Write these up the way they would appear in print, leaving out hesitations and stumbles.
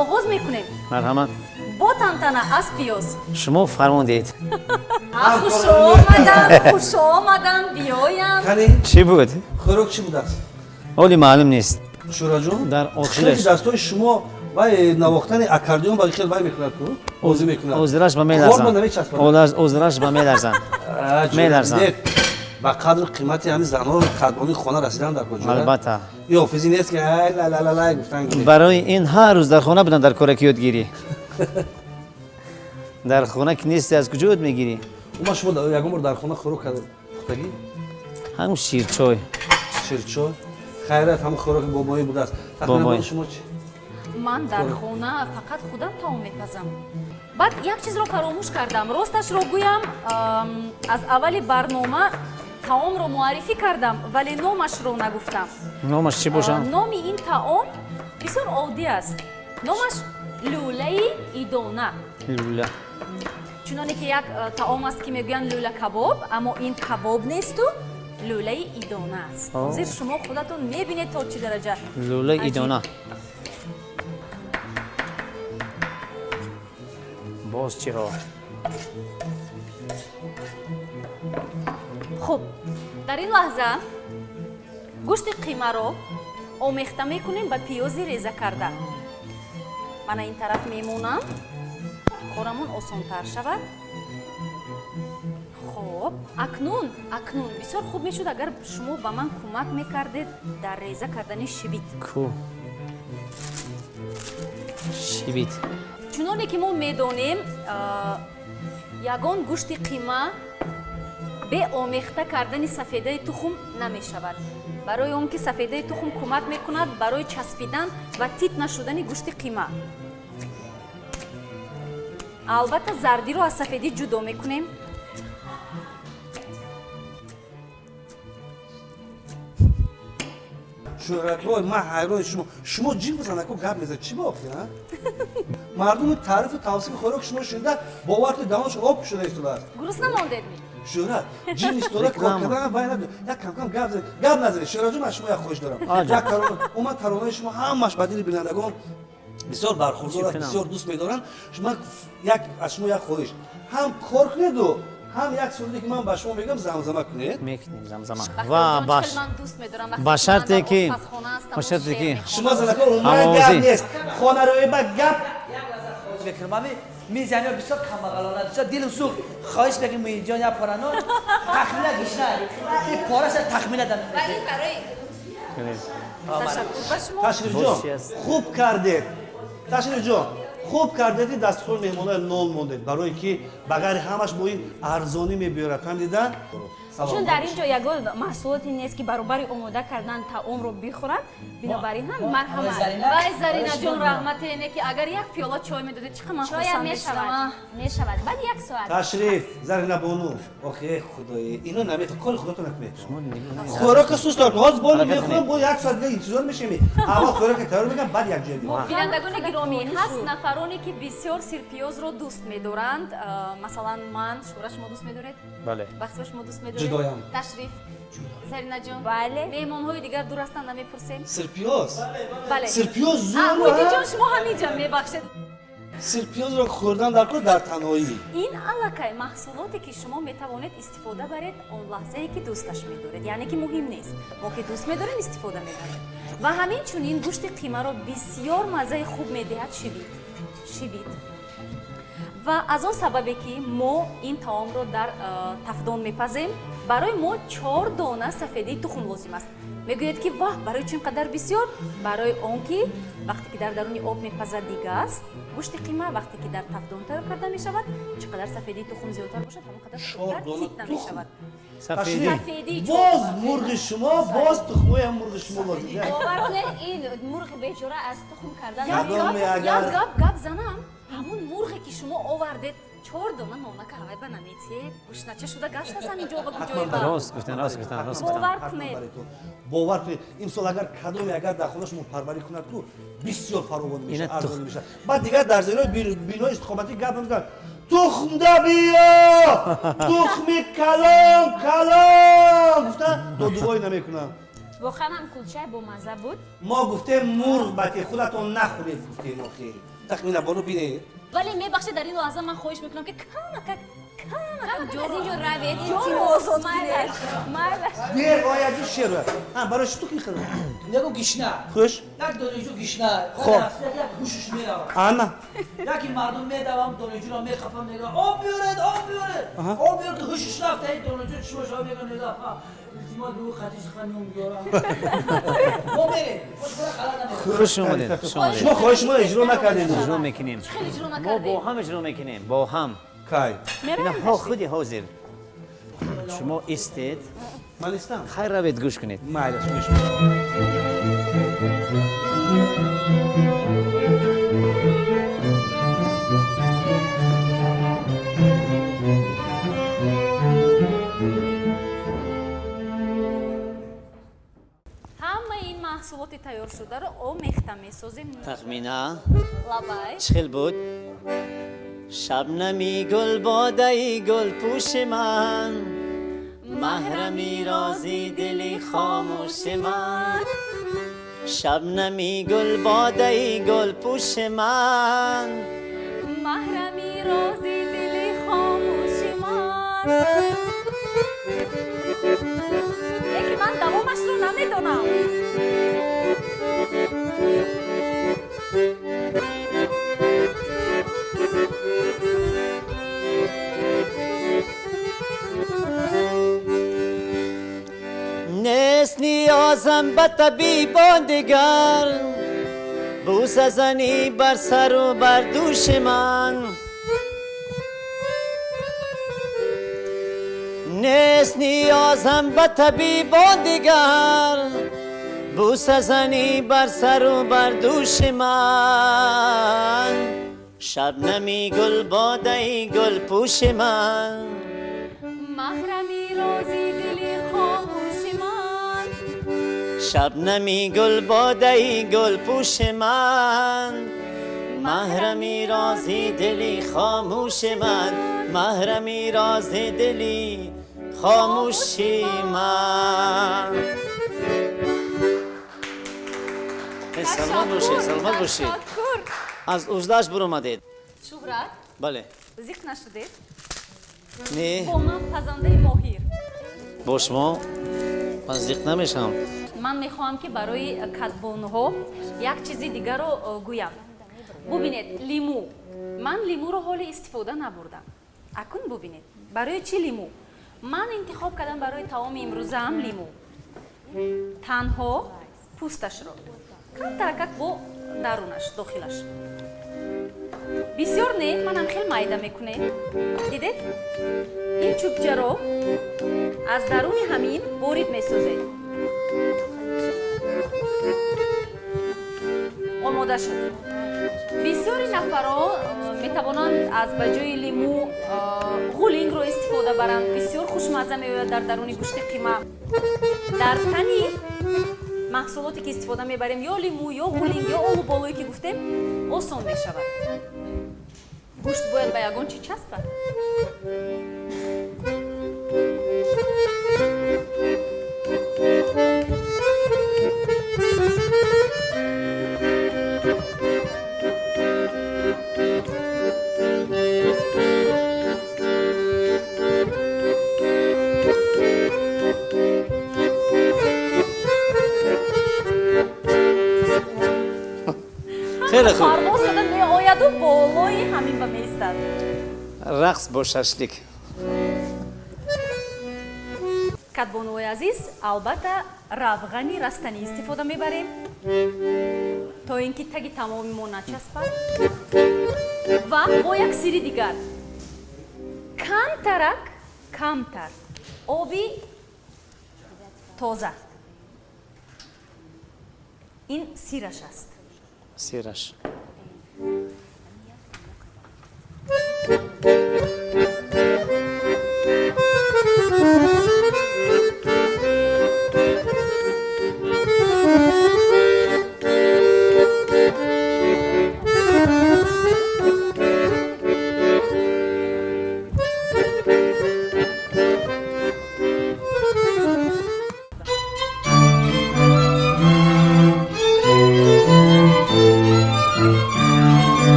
Оғоз мекунем. Марҳамат. Бо тантана аз пиёз. Шумо фармон диҳед. Хуш омаданд, хуш омаданд, биёянд. Чӣ буд? Хӯрок чӣ будааст? Ҳоли маълум нест. Шӯраҷон, дар охираш дастҳои шумо вай навохтани аккордеон ба хел вай мекунад ку, бозӣ мекунад. Озираш ба меларзам, озираш ба меларзам, меларзам. Ба қадру қимати ҳамин занҳо қадбони хона расидан дар куҷо? Албатта. Ё ҳофизӣ нест ки ла гуфтан. Барои ин ҳар рӯз дар хона будан дар кора ки ёдгирӣ. Дар хона ки нести, аз куҷо ёд мегирӣ? Ума, шумо ягон бор дар хона хӯрок карда пухтагӣ? Ҳамун ширчой. Ширчой, хайрат, ҳамун хӯроки бобоӣ будааст. Тахминан шумо чӣ? Ман дар хона фақат худам таом мепазам. Баъд як чизро фаромӯш кардам, росташро гӯям, аз аввали барнома таомро муаррифӣ кардам, вале номашро нагуфтам. Номаш чӣ бошад? Номи ин таом бисёр оддӣ аст, номаш лӯлаи идона. Лӯла. Чуноне ки як таом аст, ки мегӯянд лӯла кабоб, аммо ин кабоб несту лӯлаи идона аст. Ҳозир шумо худатон мебинед, то чӣ дараҷа. Лӯлаи идона боз чиҳо? Хуб, дар ин лаҳза гӯшти қимаро омехта мекунем ба пиёзи реза карда. Мана ин тараф мемонам, корамон осонтар шавад. Хоб, акнун бисёр хуб мешуд, агар шумо ба ман кӯмак мекардед дар реза кардани шибит. Ку шибит? Чуноне ки мо медонем, ягон гӯшти қима бе омехта кардани сафедаи тухм намешавад, барои он ки сафедаи тухм кӯмак мекунад барои часпидан ва тит нашудани гӯшти қима. Албатта, зардиро аз сафедӣ ҷудо мекунем. Шӯҳратбой, ман ҳайрони шумо. Шумо ҷин бизанаку, гап мезанед, чӣ ба охир? Мардуми таърифу тавсифи хӯроки шумо шунида, бовар кунед, даҳоншон об шуда истодааст. Гурусна мондедми? Шӯҳрат, ҷин истода кор кардан вай надо, як камкам гап занед. Гап назанед, Шӯҳратҷон. Ман шумо як хоҳиш дорам, як тарона. Уман таронаи шумо ҳамаш ба дили бинандагон бисёр бархурдор аст, бисёр дӯст медоранд. Ман як аз шумо як хоҳиш: ҳам кор кунеду, ҳам як суруде ки ман ба шумо мегӯям, замзама кунед. Мекунем замзама ва ба шарте ки, ба шарте ки Шумо занако, умуман гап нест, хонарои ба гап. Мекунам, мизани бисёр камбағалона, бисёр дилм сӯхт. Хоҳиш мекунем, Муинҷон, як пора нон тахмина гишна, пораша тахмина. Ташаккур ба шумо. Ташрифҷон, хуб кардед. Ташрифҷон, хуб кардед, ки дастхони меҳмонои нон мондед, барое ки ба ғайри ҳамаш бо ин арзонӣ мебиёрад, фаҳмида? Чун дар ин ҷо ягон маҳсулоте нест, ки баробари омода кардан таомро бихӯранд, бинобар ин ҳам марҳамат. Вай, Заринаҷон, раҳмате, не ки агар як пиёла чой медодед, чӣ қадр ман хурсанд мешудам. Мешавад, баъд як соат. Ташриф, Зарина бону. Охе, худои, ино намета, кори худото накунед. Хӯрока сус дор, ҳозир бо мехӯрам, бо як соат дига интизор мешавем. Аввал хӯрока тайёр мекунам, баъд як ҷоя. Бинандагони гиромӣ, ҳаст нафароне, ки бисёр сирпиёзро дӯст медоранд. Масалан, ман. Шӯра, шумо дӯст медоред? Бале. Бахтиёр, шумо дӯст медоред? Ҷудоям. Ташриф, Заринаҷон? Бале. Меҳмонҳои дигар дур ҳастанд, намепурсем. Сирпиёз. Бале. Сирпиёз зур. Муҳиддинҷон, шумо ҳаминҷа, мебахшед. Сирпиёзро хӯрдан дар кор дар танҳоӣ. Ин аллакай маҳсулоте, ки шумо метавонед истифода баред он лаҳзае, ки дӯсташ медоред, яъне ки муҳим нест, мо ки дӯст медорем, истифода мебарем. Ва ҳамин чунин гӯшти қимаро бисёр маззаи хуб медиҳад шибит. Шибит. Ва аз он сабабе, ки мо ин таомро дар тафдон мепазем, барои мо чор дона сафедии тухм лозим аст. Мегӯяд, ки ваҳ, барои чӣ ин қадар бисёр? Барои он ки вақте ки дар даруни об мепазад, дига аст гӯшти қима, вақте ки дар тафдон тайёр карда мешавад, чӣ қадар сафедии тухм зиёдтар бошад, ҳамон қадар тит намешавад. Боз мурғи шумо, боз тухмои ҳам мурғи шумо лозим. Бовар кунед, ин мурғи бечора аз тухм кардан. Як гап занам: ҳамун мурғе, ки шумо овардед, чор дона нонака ҳавай ба наметиҳед? Гушнача шуда гаштасан инҷо ба куҷои. Рост гуфтан, рост гуфтан, рост гуфтан. Бовар кунед. Бовар кунед, имсол агар кадоме агар дар хона шумо парварӣ кунад ку, бисёр фаровон мешавад, арзонӣ мешавад. Баъд дигар дар зерои бинои истиқоматӣ гап намезанад: тухмда биё, тухми калон калон гуфта додувой намекунам. Воқеан ҳам кулчаи бомазза буд. Мо гуфтем мурғ бати худатон нахӯред, гуфтем охи. Тахмина бону бинед. Вале мебахшед, дар ин лаҳза ман хоҳиш мекунам ки камакак аз инҷо равед. Ҷоро озод кунед. Майлаш. Дер ояд шер. Ҳа, барои чӣ ту ки хӯрд? Ягу гишна. Хуш? Як донишҷӯ гишна. Хоб. Як ҳушш меравад. Ана. Яки мардум медавам, донишҷӯро мехапам, мегӯям об биёред, об биёред. Об биёред, ки ҳушш рафта, ин донишҷӯ чишмаш мегӯяд, мегӯяд, илтимос бигӯ хатиш ханум биёрам. Мо мерем. Хуш омадед. Шумо хоҳиши моро иҷро накардед. Иҷро мекунем. Хеле иҷро Мо накардед. бо ҳам иҷро мекунем, бо ҳам. Кай. Инаҳо худи ҳозир. Шумо истед. Ман истам. Хайр, равед, гӯш кунед. Майлаш, гӯш. Ҳамаи ин маҳсулоти тайёршударо омехта месозем. Тахмина. Лабай. Чӣ хел буд? Шабнами гулбодаи гулпӯши ман, маҳрами рози дили хомӯши ман. Шабнами гулбодаи гулпӯши ман, маҳрами рози дили хомӯши ман. Яке ман давомашро намедонам. Нест ниёзам ба табибон дигар, бӯса занӣ бар сару бар дӯши ман. Нест ниёзам ба табибон дигар, бӯса занӣ бар сару бар дӯши ман. Шабнами гулбодаи гулпӯши ман, маҳрами рози дили хомӯши ман. Шабнами гулбодаи гулпӯши ман, маҳрами рози дили хомӯши ман, маҳрами рози дили хомӯши ман. Саломат бошед, саломат бошед. Аз узлаш буромадед. Шуҳрат? Бале. Зиқ нашудед? Не. Бо ман пазандаи моҳир. Бо шумо ман зиқ намешавам. Ман мехоҳам ки барои кадбонуҳо як чизи дигарро гӯям. Бубинед, лимӯ. Ман лимӯро ҳоле истифода набурдам. Акун бубинед, барои чӣ лимӯ? Ман интихоб кардам барои таоми имрӯзаам лимӯ. Танҳо пӯсташро камтаракак бо дарунаш, дохилаш. Бисёр не, манам хел майда мекунед. Дидед? Ин чӯбчаро аз даруни ҳамин ворид месозед. Омода шуд. Бисёри нафарҳо метавонанд аз ба ҷои лимӯ ғулингро истифода баранд. Бисёр хушмазза меояд дар даруни гӯшти қима. Дар тани маҳсулоте ки истифода мебарем, ё лимӯ, ё ғулинг, ё олуболое ки гуфтем, осон мешавад. Гӯшт бояд ба ягон чӣ часпад. Хеле хуб. Парвоз карда меояду болои ҳамин ба меистад. Рақс бо шашлик. Кадбонуҳои азиз, албатта равғани растанӣ истифода мебарем, то ин ки таги тамоми мо начаспад. Ва бо як сири дигар, камтарак, камтар оби тоза. Ин сираш аст. Сираш.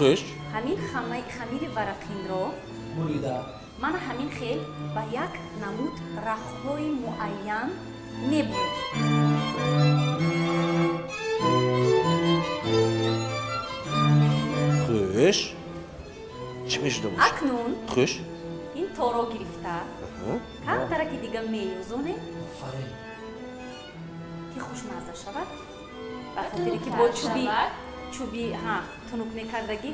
Хуш. Ҳамин хамири варақинро бурида мана ҳамин хел ба як намуд рахҳои муайян мебурем. Хуш. Чӣ мешуда бошад? Акнун хуш. Ин торо гирифта камтараки дига меюзонем ки хушмазза шавад. Ба хотире ки бо чӯби тунук мекардагӣ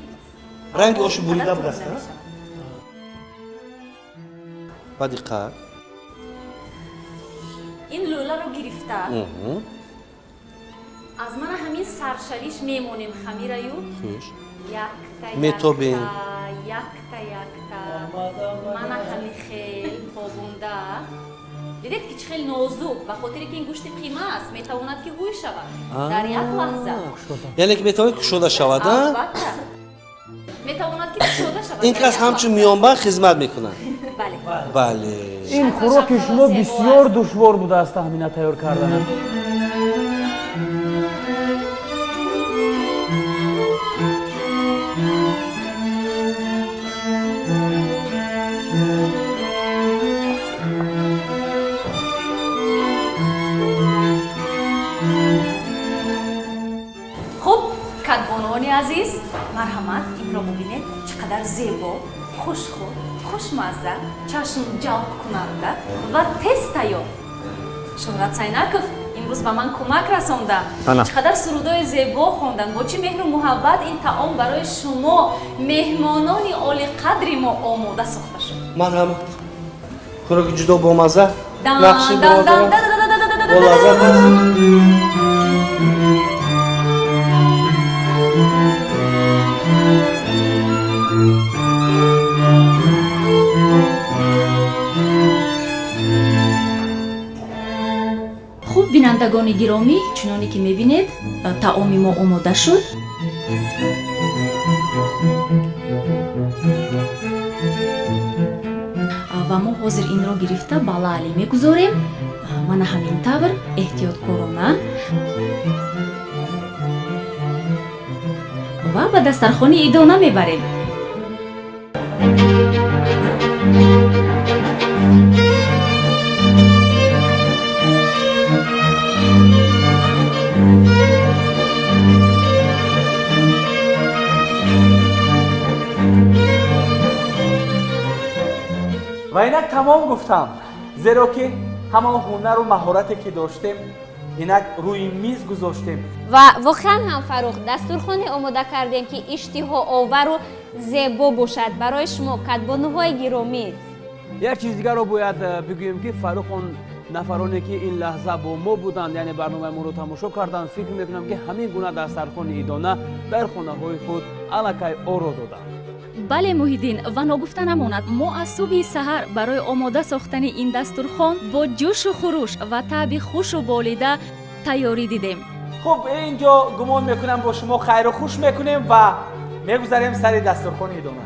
ранги ошу бурида будаст. Ба диққат. Ин лӯларо гирифта аз мана ҳамин саршавиш мемонем хамираю якта метобем, якта якта мана ҳамин хел тобонда. Дидед ки чӣ хел нозук, ба хотире ки ин гӯшти қима аст, метавонад ки ҳуй шавад дар як лаҳза. Яъне ки метавонад кушода шавад? Албатта метавонад ки кушода шавад. Ин кас ҳамчун миёнбанд хизмат мекунад. Бале, бале. Ин хӯроки шумо бисёр душвор будааст таҳмина тайёр карданаш. Хуб, кадбонони азиз, марҳамат, инро бубинед, чӣ қадар зебо, хушхӯр, хушмазза, чашмҷалбкунанда ва тез тайёр. Шуҳрат Сайнаков имрӯз ба ман кӯмак расонда. Чӣ қадар сурудҳои зебо хонданд, бо чӣ меҳру муҳаббат ин таом барои шумо меҳмонони олиқадри мо омода сохта шуд. Марҳамат. Хӯроки ҷудо бомазза, нақши болаззат аст. Хуб, бинандагони гиромӣ, чуноне ки мебинед, таоми мо омода шуд. Ва мо ҳозир инро гирифта ба лаъли мегузорем. Мана ҳамин тавр эҳтиёткорона ва ба дастархони идона мебарем. Ва инак тамом гуфтам, зеро ки ҳамон ҳунару маҳорате ки доштем инак рӯи миз гузоштем. Ва воқеан ҳам Фаррух, дастурхоне омода кардем ки иштиҳоовару зебо бошад барои шумо кадбонуҳои гиромӣ. Як чиз дигарро бояд бигӯем ки Фаррух, он нафароне ки ин лаҳза бо мо буданд, яъне барномаи моро тамошо карданд, фикр мекунам ки ҳамин гуна дастархони идона дар хонаҳои худ аллакай оро доданд. Бале, Муҳиддин, ва ногуфта намонад, мо аз субҳи саҳар барои омода сохтани ин дастурхон бо ҷӯшу хуруш ва таъби хушу болида тайёрӣ дидем. Хуб, ин ҷо гумон мекунам бо шумо хайру хуш мекунем ва мегузарем сари дастурхони идона.